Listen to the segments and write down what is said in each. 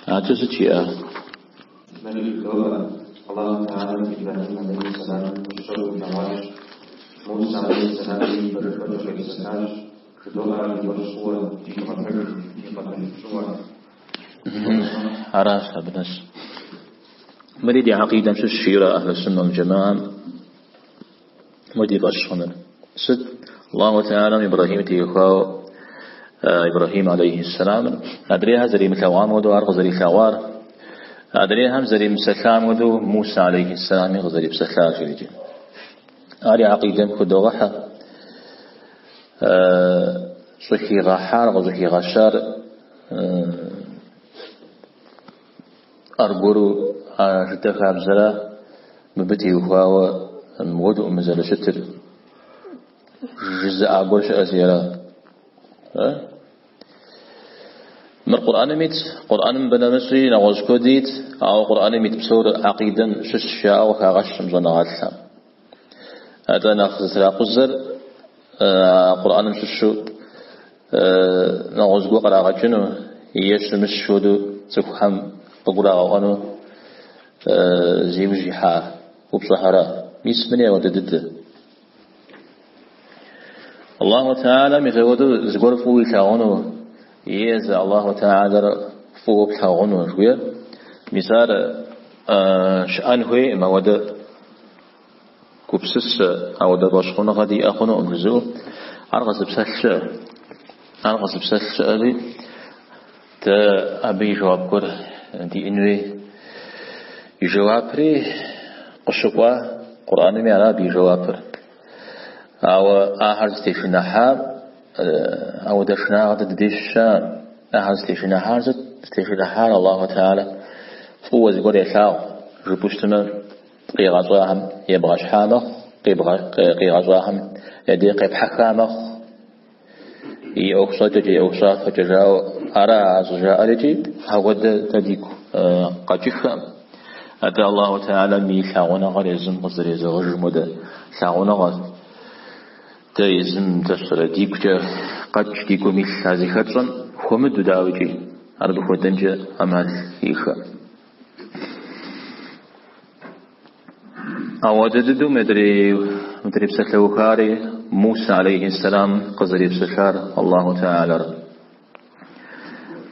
Адэкӏэ сыт жиӏа? Мыри жыдоӏэ, Аллаху Тэхьэлам Ибрэхьим алейхи сэлам фӏыщэу къилъэгъуащ, Мусэ алейхи сэлами ипэжыпӏэкӏэ къепсэлъащ, жыдоӏэ ар ди фӏэщ хъууэ, икӏи дгъэпэжу, икӏи къабыл тщӏыуэ. Аращ абы нэс. Мыри ди гьэкъидэм щыщ жиӏэурэ Ахьлу Суннэ уал Джэмаам мы ди фӏэщ хъуныр. Сыт Аллаху Тэхьэлам Ибрэхьим теухуауэ Ибрэхьим алейхи сэлам адрейхэр зэримылъэгъуам хуэдэу ар къызэрилъэгъуар, адрейхэм зэримыпсэлъам хуэдэу Мусэ алейхи сэлами къызэрипсэлъар жиӏэкӏэ. Ари гьэкъидэм хыдогъэхьэ. Щӏыхигъэхьар, къыщӏыхигъэщар аргуэру а жытӏэ хабзэра мыбы теухуауэ мыуэдукъым зэрыщытыр жызыӏа гуэр щыӏэщи ара? Мыр Къурӏэным ит, Къурӏэным мыбы нэмыщӏи нэгъуэщӏ куэди ит, ауэ Къурӏэным ит псор гьэкъидэм щыщ жаӏэу къыхагъэщкъым щӏэныгъэлӏхэм. Атӏэ нэхъ зытракъузэр Къурӏэным щыщу нэгъуэщӏ гуэр кърагъэкӏыну е щымыщ хуэдэу цӏыхухэм къыгурагъэӏуэну зи ужь ихьа упщӏэхэра. Мис мыри ауэдэ дыдэ. Аллаху Тэхьэлам мис ауэдэу зыгуэр фӏыуэ илъагъуну е зы Аллаху Тэхьэлэр фӏыуэ плъагъуну жыхуиӏэр, мис ар щыӏэн хуейкъым ауэдэ гупсысэ, ауэдэ фӏэщхъуныгъэ диӏэ хъунукъым жызыӏэу, ар къэзыпсэлъ щыӏэ. Ар къэзыпсэлъ щыӏэри, дэ абы и жэуап гуэр диӏэн хуей. И жэуапри къыщыкӏуа Къурӏэнми ара абы и жэуапыр. Ауэ ахэр зытешыныхьа, ауэдэ шынагъэ дэ дыдеж щыӏэ, ахэр зытешыныхьар сыт? Зытешыныхьар Аллаху Тэхьэлэ фӏыуэ зыгуэр елъагъу жыпӏэу щытмэ, къигъэщӏахэм ебгъэщхьа мэхъу, къигъэщӏахэм я дей къепхьэха мэхъу. И ӏуэхущӏэкӏэкӏэ, и ӏуэхущӏафэкӏэ жаӏэу ара а щӏыжаӏэр икӏи ауэдэ дэ дигу къэкӏыххэкъым. Атӏэ Аллаху Тэхьэлэм и лъагъуныгъэр езым къызэрезэгъыжым хуэдэ лъагъуныгъэ дэ езым дэ дигукӏэ къэкӏ ди гум илъ а зыхэтщӏэм хуэмыдэу дауикӏи ар абы хуэдэнкӏэ ӏэмал иӏэкъым. Ауэдэ дыдэу мыдрей псалъэухари Мусэ алейхи сэлам къызэрепсэлъар Аллаху Тэхьэлэр.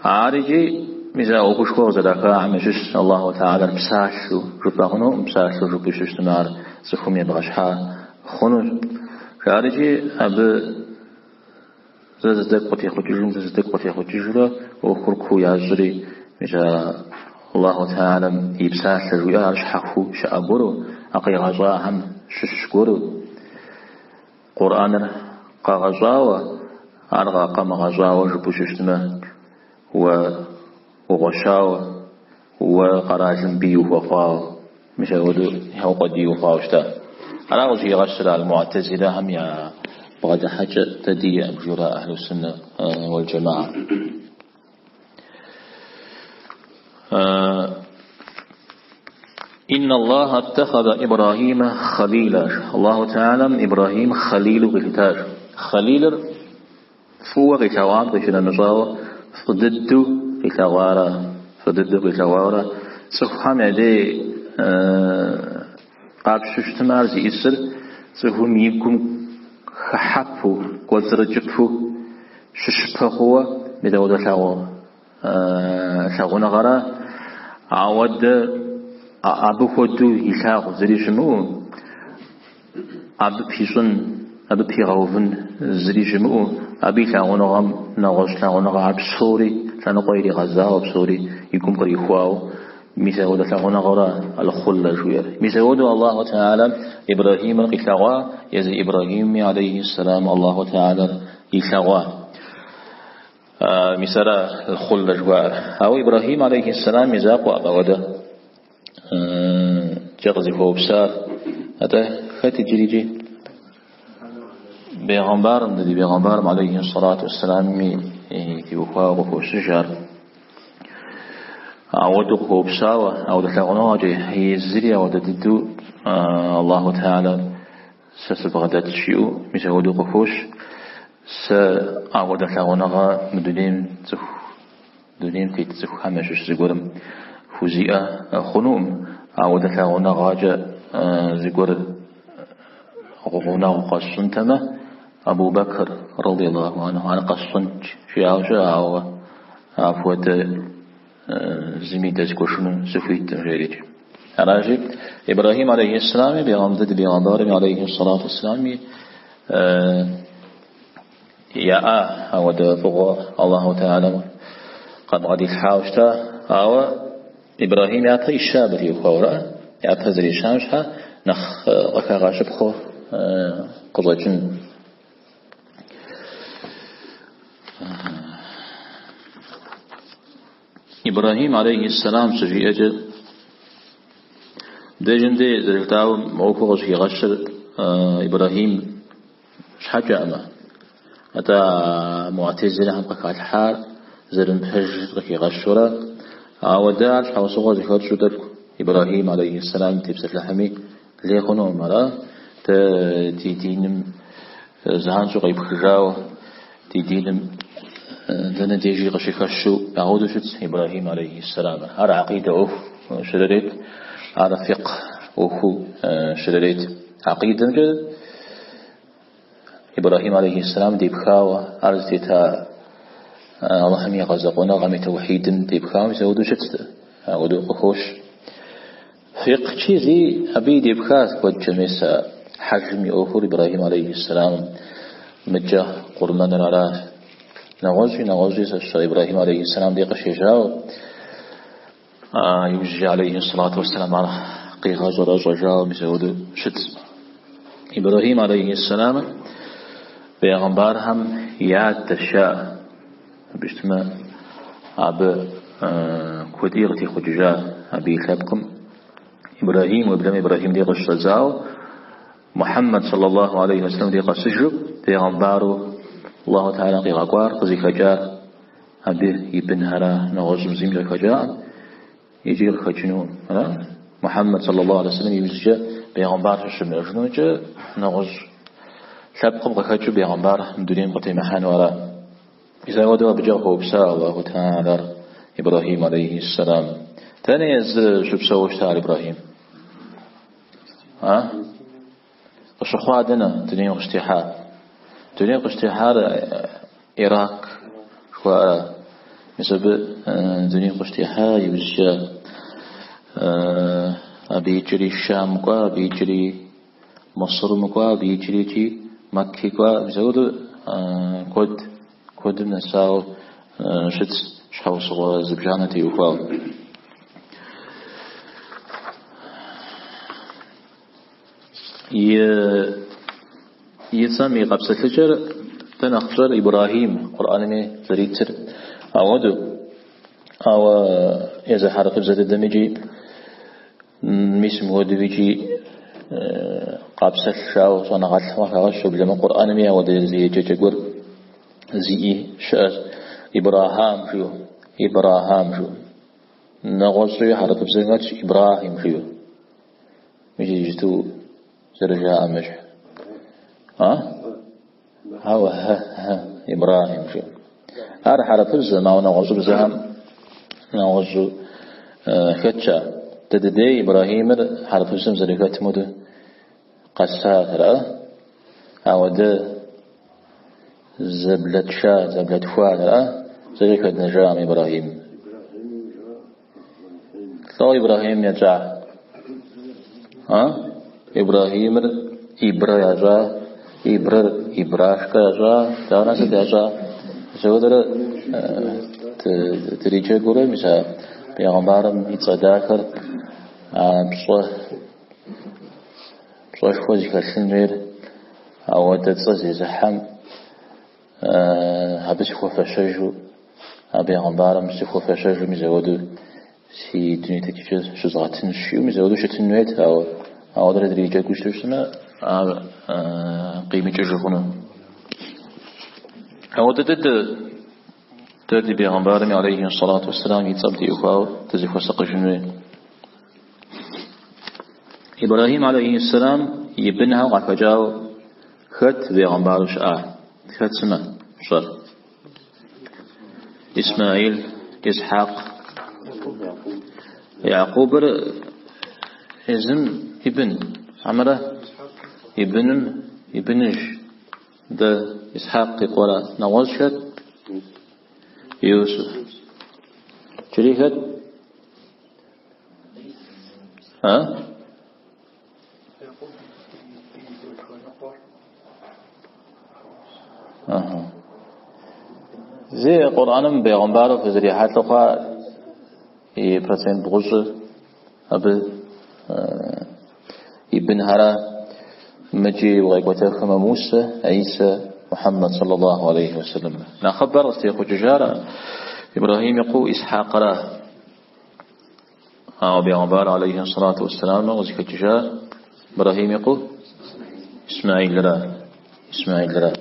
Ар икӏи мис а ӏуэхушхуэ къызэрахахэм ящыщщ Аллаху Тэхьэлэр псалъэу жыпӏэ хъунукъым, псалъэу жыпӏэу щытмэ ар цӏыхум ебгъэщхьа хъунущ. Ар икӏи абы зэ зы тӏэкӏу къытехъукӏыжым, зэ зы тӏэкӏу къытехъукӏыжурэ ӏуэхур куу ящӏри, мис а Аллаху Тэхьэлэм и псалъэ жиӏэр ар щхьэхуэу щыӏэ гуэру, а къигъэщӏахэм щыщ гуэру, Къурӏэныр къэгъэщӏауэ, ар къэмыгъэщӏауэ жыпӏэу щытмэ, уэ угъуэщауэ, уэ къэралым бий ухуэхъуауэ, мис апхуэдэу яукъуэдий ухъуауэ щыта. Ара къыщӏыхигъэщыр аль-Муатазилэхэм я бгъэдыхьэкӏэ дэ диӏэкъым, жиӏэурэ Ахьлу Суннэ уал Джамаа. Инна Аллаха аттахаза Ибрахима халила. Аллаху Тэхьэлам Ибрахим халилу къилъытащ. Халилыр фӏыуэ къилъэгъуам къищынэмыщӏауэ фӏы дыдэу къилъэгъуара, фӏы дыдэу къилъэгъуауэрэ цӏыхухэм я дей къапщу щытмэ, ар зиӏысыр цӏыхум и гум хыхьэпу, кӏуэцӏрыкӏыпу щыщыпэ хъууэ мис апхуэдэ лъагъуныгъэра, ауэдэ абы хуэдэу илъагъу зыри щымыӏэу, абы пищӏын, абы пигъэувын зыри щымыӏэу, абы и лъагъуныгъэм нэгъуэщӏ лъагъуныгъэхэр псори лъэныкъуэ иригъэзауэ, псори и гум кърихуауэ, мис апхуэдэ лъагъуныгъэра аль-хуллэ жиӏэр. Мис апхуэдэу Аллаху Тэхьэлэ Ибрэхьимыр къилъэгъуа, езы Ибрэхьимми алейхи сэлам Аллаху Тэхьэлэр илъэгъуа. Мис ара аль-хуллэ жыхуаӏэр. Ауэ Ибрэхьим алейхи сэлам и закъуэкъым апхуэдэ кӏэ къызыхуэупсар. Атӏэ хэт иджыри икӏи? Бегъымбарым, дэ ди бегъымбарым алейхи сэлату уэсселамми теухуауэ къыхощыж ар. Ауэдэу къыхуэупсауэ, ауэдэ лъагъуныгъэкӏэ езыри ауэдэ дыдэу Аллаху Тэхьэлэ сэ сыбгъэдэтщ жиӏэу, мис ауэдэу къыхощ. Сэ ауэдэ лъагъуныгъэ мы дунейм цӏыху. Дунейм тет цӏыхухэм ящыщ зыгуэрым хузиӏэ хъунукъым, ауэдэ лъагъуныгъэкӏэ зыгуэр гъунэгъу къэсщӏынтэмэ, Абу Бэкр, радиаллаху анху, ар къэсщӏынт жиӏауэ щыӏэ, ауэ апхуэдэ зыми дэзгуэшыну сыхуиткъым, жеӏэрикӏ. Аращи, Ибрэхьим алейхьиссалами, бегъымбар ди бегъымбарми алейхьиссалату уэсселами яӏа ауэдэ фӏыгъуэ Аллаху Тэхьэлам къабгъэдилъхьауэ щыта, ауэ Ибрэхьим япэ ища абы теухуауэ, япэ зэрищам щхьэ нэхъ къыхэгъэщыпхъэу къыщӏэкӏын. Ибрэхьим алейхьиссалам щыжиӏэкӏэ, мыбдежым дей зэрыжытӏауэ мы ӏуэхур къыщӏыхигъэщыр Ибрэхьим щхьэкӏэӏымэ, атӏэ муӏтезилэхэм къыхалъхьар зэрымыпэжыр къыхигъэщурэ, ауэ дэ ар щхьэусыгъуэ зыхэтщӏу тӏэкӏу Ибрэхьим алейхьиссалам тепсэлъыхьми лей хъунукъым, ара? Дэ ди диным занщӏэу къепхыжауэ, ди диным дэнэ дежи къыщыхэщу апхуэдэу щытщ Ибрэхьим алейхьиссаламыр. Ар акъидэ ӏуэху щрырет, ар фикъ ӏуэхуу щрырет. Акъидэмкӏэ Ибрэхьим алейхьиссалам депхауэ, ар зытета Алыхьым и гъэзэкъуэныгъэм и тэухьидым депхауэ мис апхуэдэу щытт, апхуэдэу къыхощ. Фикъкӏи зи абы и депхащ куэдкӏэ, мис а хьэжым и ӏуэхур Ибрэхьим алейхьиссалам мыкӏэ къурмэныр аращ. Нэгъуэщӏи, нэгъуэщӏи сэ Ибрэхьим алейхьиссалам дей къыщежьауэ, иужькӏэ алейхьиссалату уэсселам ар къигъэщӏэрэщӏэжауэ мис апхуэдэу щытщ. Ибрэхьим алейхьиссаламыр бегъымбархэм я адэщ жаӏэ. Абы щытмэ, абы куэди къытехъукӏыжа абы и лъэпкъым. Ибрэхьим, уеблэмэ Ибрэхьим дей къыщыщӏэдзауэ, Мухьэммэд саллаллаху алейхи вассалам дей къэсыжу, бегъымбару Аллаху Тэхьэлам къигъэкӏуар, къызыхэкӏар абы и бынхэра, нэгъуэщӏым зыми къыхэкӏакъым, икӏи къыхэкӏынукъым. Ара? Мухьэммэд саллаллаху алейхи вассалам иужькӏэ бегъымбар щыщымыӏэжынукӏэ, нэгъуэщӏ лъэпкъым къыхэкӏыу бегъымбар мы дунейм къытемыхьэну ара? Мис апхуэдэу абыкӏэ къыхуэупса Аллаху Тэхьэлар Ибрэхьим алейхьиссалам. Дэнэ езыр щыпсэууэ щытар Ибрэхьим? А? Къыщыхъуа дэнэ дунейм къыщытехьар? Дунейм къыщытехьар Ирак жыхуаӏэра. Мис абы дунейм къыщытехьа иужькӏэ абы икӏри Шам кӏуа, абы икӏри Мысырым кӏуа, абы икӏри икӏи Мэкки кӏуа. Мис апхуэдэу куэд, куэдым нэсауэ щытщ щхьэусыгъуэ зыбжанэ теухуауэ. И цӏэм и къэпсэлъыкӏэр дэ нэхъ тщӏэр Ибрахим, Къурӏэнми зэритыр ауэдэу. Ауэ езы хьэрыпыбзэ дыдэм икӏи мис мыхуэдэу икӏи къапсэлъ жауэ щӏэныгъэлӏхэм къыхагъэщ, уеблэмэ Къурӏэнми ауэдэ зы еджэкӏэ гуэр зиӏи щыӏэщ. Ибрахам жиӏэу, Ибрахам жиӏэу. Нэгъуэщӏуи хьэрыпыбзэм хэтщ Ибрахим жиӏэу. Мис иджыту зэрыжаӏэм ещхь. А? Ауэ хьэ, хьэ, Ибрахим жиӏэу. Ар хьэрыпыбзэм, ауэ нэгъуэщӏыбзэхэм нэгъуэщӏу хэтщ ар. Дэ дыдей Ибрахимыр хьэрыпыбзэм зэрыхэтым хуэдэу къэсат, ара? Ауэ дэ зэблэтша, зэблэтхуа, ара? Зэкӏэ хэднэжакъым Ибрахим. Лӏо Ибрахим ящӏа? А? Ибрахимыр Ибрэ ящӏа, Ибрэр Ибрашкэ ящӏа, дауэ сыт ящӏа? Зэуэдэрэ дриджэгурэ, мис а бегъымбарым и цӏэ дахэр а пщӏэ, пщӏэшхуэ зыхэлъын хуейр, ауэдэ цӏэ зезыхьэм абы сыхуэфэщэжу, а бегъымбарым сыхуэфэщэжу мис ауэдэу си дуней тетыкӏэ щызгъэтынщ жиӏэу мис ауэдэу щытын хуейт, ауэ ауэдэрэ дриджэгуу щыту щытмэ, ар къимыкӏыжу хъуну. Ауэдэ дыдэ дэ ди бегъымбарым алейхи сэлату уэсселам и цӏэм теухуауэ дызыхуэсакъыжын хуей. Ибрахим алейхи сэлам и бынхэм къахэкӏауэ хэт бегъымбару щыӏа? Хэт сымэ пщӏэр? Исмаил. Исхьакъ. Якъубыр езым и бын, хьэмэрэ и быным и быныж. Дэ Исхьакъ и къуэра. Нэгъуэщӏ хэт? Юсуф. Иджыри хэт? А? Ага. Зи Къурӏэным бегъымбару фызэрихьэлӏэу хъуа и процент бгъущӏыр абы и бынхьэра мыкӏи укъекӏуэтэхымэ Мусэ, Исэ, Мухьэммэд саллаллаху алейхи вассалам. Нэхъыбэр къызытехъукӏыжар Ибрахим и къуэу Исхьакъра. Ауэ бегъымбар алейхи салату вассалам къызыхэкӏыжар Ибрахим и къуэу Исмаилра. Исмаилра.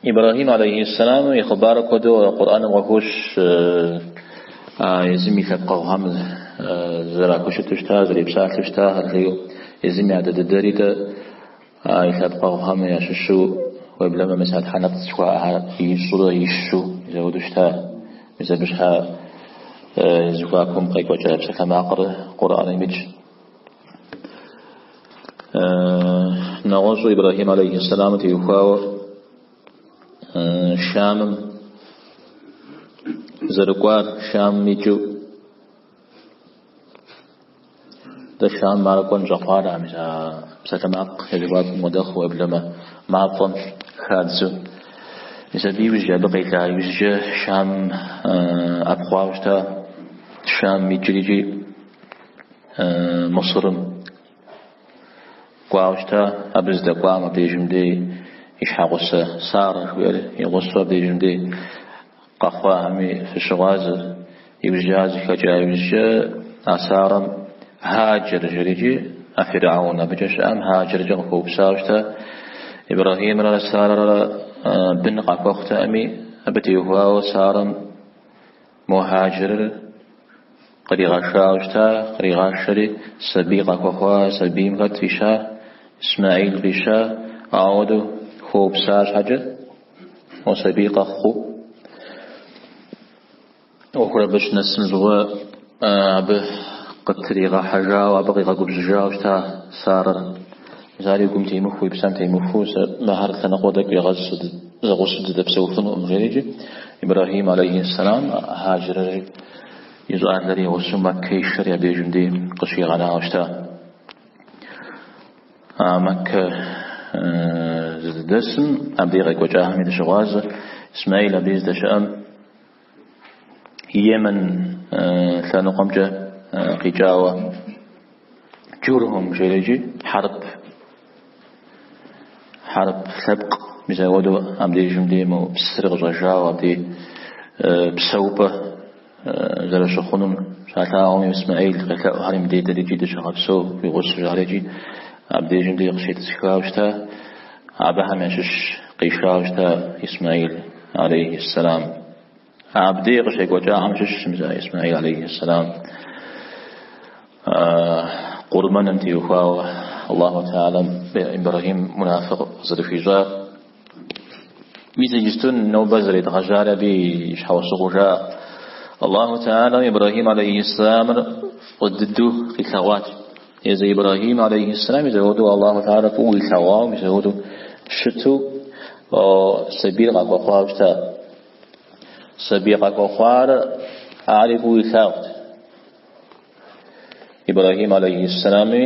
Ибрахим алейхиссалам и хъыбар куэду Къурӏэным къыхощ езым и лъэпкъэгъухэм зэрахущыту щыта, зэрепсалъэу щытахэр жиӏэу, езым и адэ дыдэри дэ и лъэпкъэгъухэм ящыщу уеблэмэ мис а тхьэ нэпцӏ жыхуаӏэхэр ищӏурэ ищу зэуэду щыта. Мис абы щхьа зэхуакум къекӏуэкӏа псалъэмакъыр Къурӏэным итщ. Нэгъуэщӏу Ибрахим алейхиссалам теухуауэ Шамым зэрыкӏуар, Шамым икӏыу дэ Шамым ар кӏуэн щӏэхъуар, мис а псалъэмакъ я зэхуакум къыдэхъуу, уеблэмэ мафӏэм хадзэу. Мис абы иужькӏэ, абы къелъа иужькӏэ Шамым ӏэпхъуауэ щыта, Шамым икӏри икӏи Мысырым кӏуауэ щыта, абы здэкӏуам абдежым дей и щхьэгъусэ Сарэ жыхуиӏэр и гъусэу абдежым дей къэхъуахэми фыщыгъуазэ. Иужькӏэ ар зэхэкӏа иужькӏэ а Сарэм Хаджэр жерикӏи, а Фирхьэун абыкӏэ щыӏэм Хаджэркӏэ къыхуэупсауэ щыта. Ибрахимрэ Сарэрэ бын къахуэхъутэкъыми, абы теухуауэ Сарэм мо Хаджэрыр къригъэшауэ щыта, къригъашэри сабий къахуэхъуа, сабийм хэт фӏища, Исмаил фӏища, ауэдэу хуэупса щхьэкӏэ, мо сабий къэхъуу. ӏуэхур абы щынэсым щыгъуэ абы къытригъэхьэжауэ, абы къигъэгубжьыжауэ щыта Сарэр. Мис ар и гум темыхуэу, и псэм темыхуэу, сэ мыхэр лъэныкъуэ тӏэкӏу егъэз зэгъусэу дызэдэпсэуфынукъым, жерикӏи Ибрахим алейхиссалам Хаджэрри и щӏалэри и гъусэу Мэккэ ишэри абдежым дей къыщигъэнауэ щыта. А Мэккэ зыдэсым абдей къекӏуэкӏахэми дыщыгъуазэ, Исмаил абдей здэщыӏэм Йемен лъэныкъуэмкӏэ къикӏауэ Джурхум жерикӏи хьэрып, хьэрып лъэпкъ, мис апхуэдэу абдежым дей мо псыр къыщӏэжауэ абдей псэупӏэ зэрыщыхъунум щалъагъум Исмаил къелъэӏухэри мыбдей дэрикӏи дыщыгъэпсэу уи гъусэу жарикӏи абдежым дей къыщетӏысхауэ щыта, абыхэм ящыщ къишауэ щыта Исмаил алейхиссалам. Абдей къыщекӏуэкӏахэм щыщщ мис а Исмаил алейхиссалам къурмэным теухуауэ Аллаху Теалэм Ибрахим унафэ къызэрыхуищӏар. Мис иджысту нобэ зэредгъэжьар абы и щхьэусыгъуэу жаӏэ. Аллаху Теалэм Ибрахим алейхиссаламыр фӏы дыдэу къилъэгъуат. Езы Ибрахим алейхиссалам мис апхуэдэу Аллаху Теалэ фӏыуэ илъэгъуауэ, мис апхуэдэу щыту сабийр къахуэхъуауэ щыта. Сабий къахуэхъуар ари фӏыуэ илъагъут. Ибрахим алейхиссалами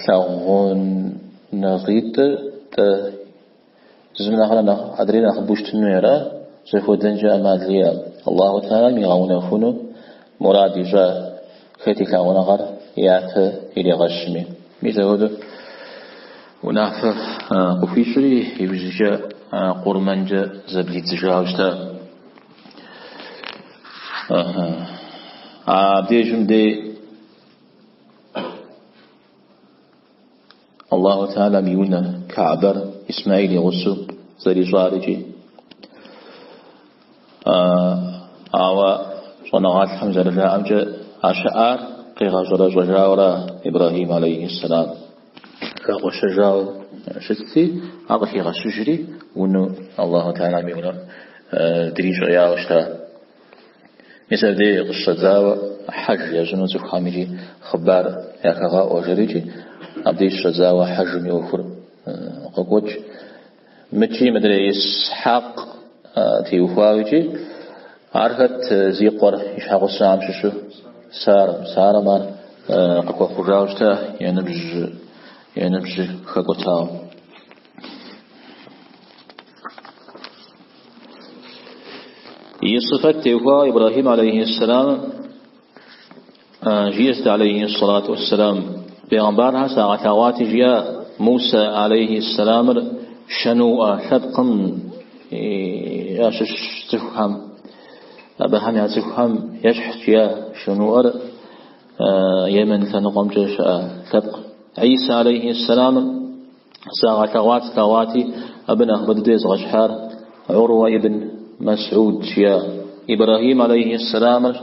лъагъуныгъитӏыр тӏэ зым нэхърэ нэхъ адрейр нэхъыбэу щытыну ара, зэхуэдэнкӏэ ӏэмал иӏэкъым. Аллаху Теалэм игъэунэхуну мурад ищӏа хэт и лъагъуныгъэр япэ иригъэщми. Мис апхуэдэу унафэ къыхуищӏри, иужькӏэ къурмэнкӏэ зэблидзыжауэ щыта. Абдежым дей Аллаху Теалэм и унэр, Каабэр, Исмаил и гъусэу зэрищӏар икӏи. Ауэ щӏэныгъэлӏхэм зэрыжаӏэмкӏэ, а щыӏар къигъэщӏэрэщӏэжауэра Ибрахим алейхиссалам хэгъуэщэжауэ. щытти, ар къыхигъэщыжри, унэу Аллаху Теалэм и унэр дрищӏеяуэ щыта. Мис абдей къыщыщӏэдзауэ хьэж ящӏыну цӏыхухэм икӏи хъыбар яхэгъэӏуэ жэрикӏи, абдей щыщӏэдзауэ хьэжым и ӏуэхур къокӏуэкӏ. Мыкӏи мыдрей Исхьакъ теухуауэ икӏи ар хэт зи къуэр и щхьэгъусэхэм щыщу? Сарэм. Сарэм ар къыхуэхъужауэ щыта я ныбжь хэкӏуэтауэ. И сыфэт теухуауэ Ибрахьим алейхьиссэлам жиӏэст алейхьиссалату уэсселам. Бегъымбархэр сагъэлъэгъуати, жиӏа Мусэ алейхьиссэламыр Шэнуӏэ лъэпкъым ящыщ цӏыхухэм, абыхэм я цӏыхухэм ещхьт, жиӏа Шэнуӏэр Йемен лъэныкъуэмкӏэ щыӏэ лъэпкъ. Исэ алейхьиссэламыр сагъэлъэгъуат, слъэгъуати, абы нэхъыбэ дыдэ езгъэщхьар Уруэ ибн Масӏуд, жиӏа. Ибрахьим алейхьиссэламыр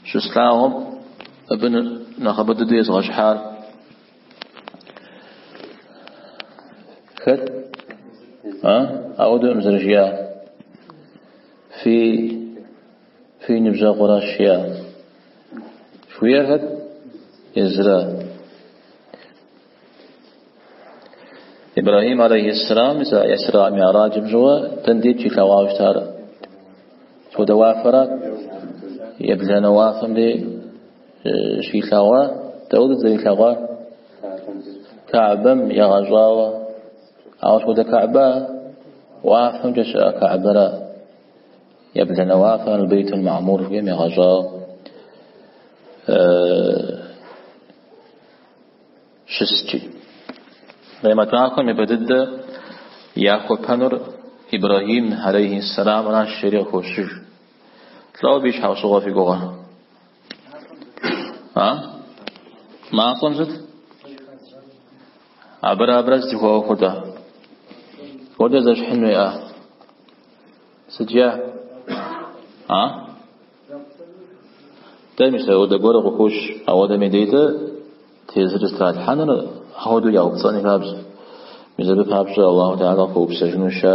щыслъагъум, абы нэхъыбэ дыдэ езгъэщхьар хэт? А? Ауэдэкъым зэрыжиӏар. Фи ныбжьэгъуращ, жиӏа. Жыхуиӏэр хэт? Езыра. Ибрахьим алейхьиссэлам Исра Миӏраджым щыгъуэ дэн деж щилъэгъуауэ щытар? Сыт хуэдэ уафэра? Ебланэ уафэм дей щилъэгъуа? Дауэдэу зэрилъэгъуар? Каӏбэм егъэщӏауэ. Ауэ сыт хуэдэ Каӏбэ? Уафэмкӏэ щыӏэ Каӏбэра? Ебланэ уафэм Аль-Бейтул Ма'мур жыхуиӏэм егъэщӏауэ. Щыскӏи. Къемэт махуэм япэ дыдэ яхуэпэнур Ибрэхьим алейхьиссэламращ жери къыхощыж. Лӏо абы и щхьэусыгъуэ фи гугъэ? А? Мафӏэм сыт? Абырэ абырэ сыт зэхуэӏуэхур-тӏэ? Хуэдэ зэщхьын хуейӏэ? Сыт жа? А? Дэ мис ауэдэ гуэр къыхощ, ауэдэм и дейдэ тезыр зытралъхьэнур ауэдэу яупцӏэн хабзэ. Мис абы папщӏэ Аллаху Теала хуэупсэжыну ща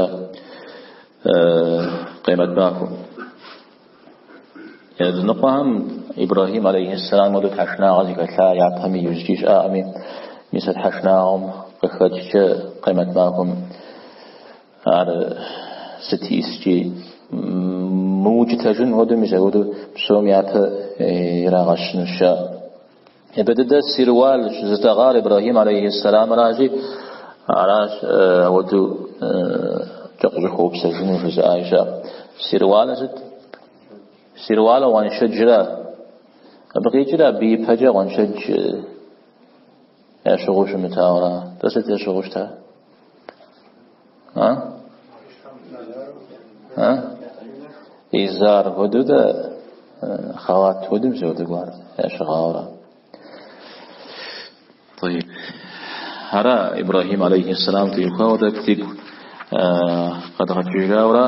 къемэт махуэм. Языныкъуэхэм Ибрэхьим алейхьиссэлам хуэдэу тхьэшынагъэ зыхэлъа япэми иужькӏи щыӏэкъыми, мис а тхьэшынагъэм къыхэкӏкӏэ къемэт махуэм Ар сыт иӏыскӏи мыукӏытэжын хуэдэу, мис апхуэдэу псом япэ ирагъэщынущ жаӏэ. Япэ дыдэ сируал щызытӏэгъар Ибрэхьим алейхьиссэламращи, аращ апхуэдэу кӏэ къыщӏыхуэупсэжыну жызыӏаи щыӏэ. Сируалыр сыт? Сируалыр гъуэншэджра? Абы къикӏыр абы ипэкӏэ гъуэншэдж ящыгъыу щымытауэра? Тӏэ сыт ящыгъыу щыта? А? А? Изар хуэдэу дэ халат хуэдэу мис апхуэдэ гуэр ящыгъауэра? طيب. Ара Ибрэхьим алейхьиссэлам теухуауэ тӏэкӏу дигу къэдгъэкӏыжауэра?